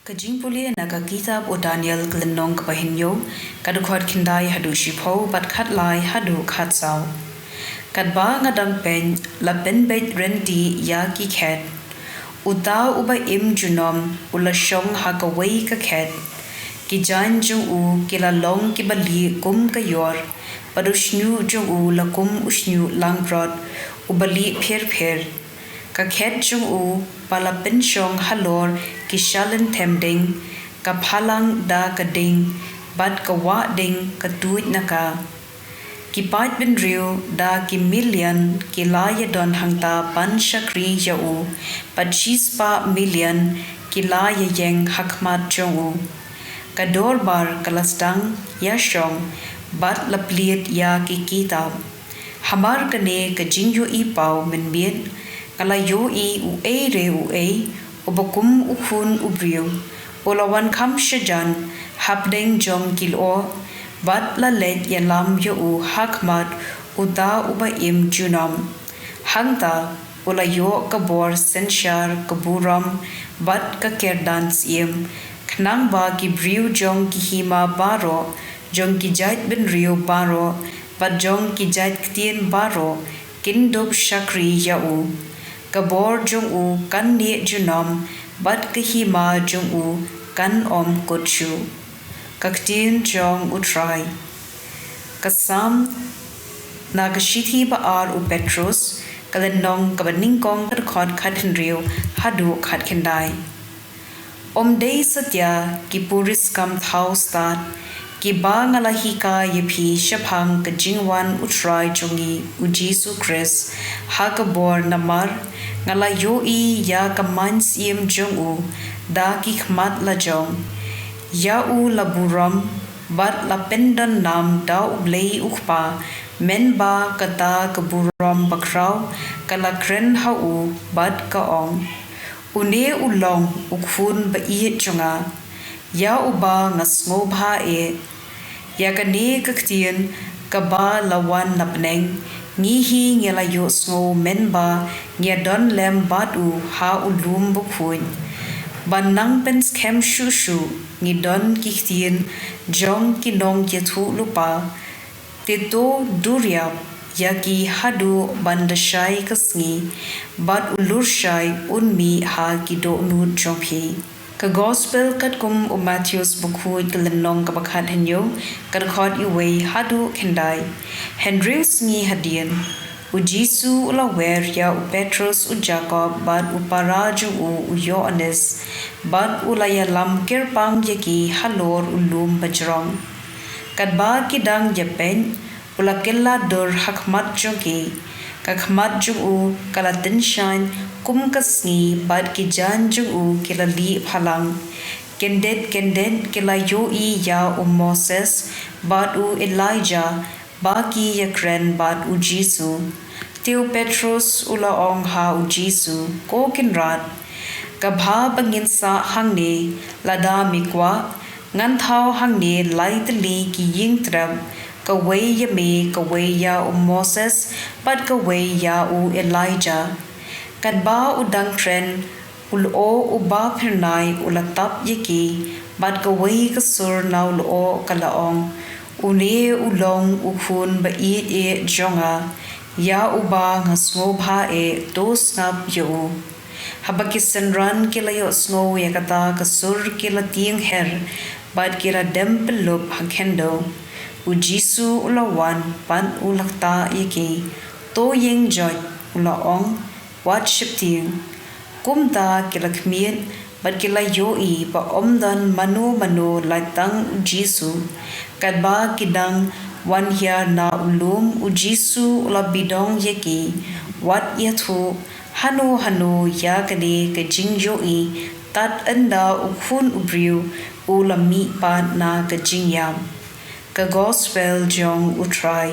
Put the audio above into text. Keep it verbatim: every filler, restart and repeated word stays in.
Ka jingpule na ka kitab u Daniel ka lynnong kaba hynñiew, ka dkhot khyndai haduh shiphew bad khatlai haduh khatsaw. Katba nga dang peit la pynbeit rynti ïa ki khet. Uta uba im junom u la shong ha kawei ka khet. Ki jaiñ jong u ki la long kiba lieh kum ka ïor, bad u shñiuh jong u la kum u shñiuh langbrot uba lieh pher pher. Ka khet jong u ba la pynshong halor ki shalynthemding, ka phalang da ka ding, bad ka wahding ka tuid na ka. Ki paidbynriew da ki million ki la ïadon hangta ban shakri ïa u, bad shispah million ki la ïaïeng ha khmat jong u. Ka dorbar ka la sdang ïashong, bad la plied ïa ki kitab. Hamar kane ka jingïohi paw mynmiet, nga la ïohi uei re uei uba kum u khun u briew u la wan kham shajan hapdeng jong ki lyoh, bad la leit ïalam ïa u ha khmat uta uba im junom. Hangta u la ïoh ka bor synshar, ka burom, bad ka kyrdan syiem, khnang ba ki briew jong ki hima baroh, jong ki jaitbynriew baroh, bad jong ki jait ktien baroh kin dup shakri ïa u. Ka bor jong u kan neh junom, bad ka hima jong u kan ym kut shuh. Ka ktien jong u Trai. Ka Salm na ka shithi ba ar u Petros, ka lynnong kaba nyngkong, ka dkhot khathynriew haduh khatkhyndai. Ym dei satia ki puriskam thaw stad, kiba nga la hikai ïa phi shaphang ka jingwan u Trai jong ngi u Jisu Khrist ha ka bor, namar nga la ïohi ïa ka mynsiem jong u da ki khmat lajong. Ïa u la burom bad la pyndonnam da U Blei U Kpa, mynba kata ka burom bakhraw ka la kren ha u bad ka ong, Une u long u khun ba ïeit jong nga, ïa uba nga sngewbha eh. Ïa kane ka ktien kaba la wan na bneng, ngi hi ngi la ïohsngew mynba ngi ïadon lem bad u ha u lum bakhuid. Ban nang pynskhem shuh shuh, ngi don ki ktien jong ki nongïathuhlypa. Te to duriap ïa ki haduh ban da shai ka sngi, bad u lurshai un mih ha ki dohnud jong phi. Ka Gospel katkum u Mathaios bakhuid, ka lynnong kaba khathynñiew, ka dkhot iwei haduh khyndai. Hynriew sngi hadien, u Jisu u la wer ïa u Petros, u Jakob, bad u para jong u u Ïoannis, bad u la ïalam kyrpang ïa ki halor u lum bajrong. Katba ki dang ïapeit, u la kylla dur ha khmat jong ki. Ka khmat jong u ka la tyngshaiñ kum ka sngi, bad ki jaiñ jong u ki la lieh phalang. Kyndit kyndit ki la ïohi ïa u Moses bad u Elijah ba ki ïakren bad u Jisu. Te u Petros u la ong ha u Jisu, Ko Kynrad, ka bha ba ngin sah hangne, lada me kwah, ngan thaw hangne lai tylli ki ïing trep, kawei ïa me, kawei ïa u Moses, bad kawei ïa u Elijah. Katba u dang kren, u lyoh uba phyrnai u la tap ïa ki, bad kawei ka sur na u lyoh ka la ong, Une u long u khun ba ïeit eh jong nga, ïa uba nga sngewbha eh, to sngap ïa u. Haba ki synran ki la ïohsngew ïa kata ka sur ki la tieng her, bad ki la dem pyllup ha khyndew. U Jisu u la wan bad u la ktah ïa ki. To ïeng joit, u la ong, wat sheptieng. Kumta ki la khmied bad ki la ïohi ba ym don mano mano lait tang u Jisu. Katba ki dang wan hiar na u lum, u Jisu u la bidong ïa ki, wat ïathuh hano hano ïa kane ka jingïohi tad ynda u Khun u briew u la mihpat na ka jingïap. Ka Gospel jong u Trai.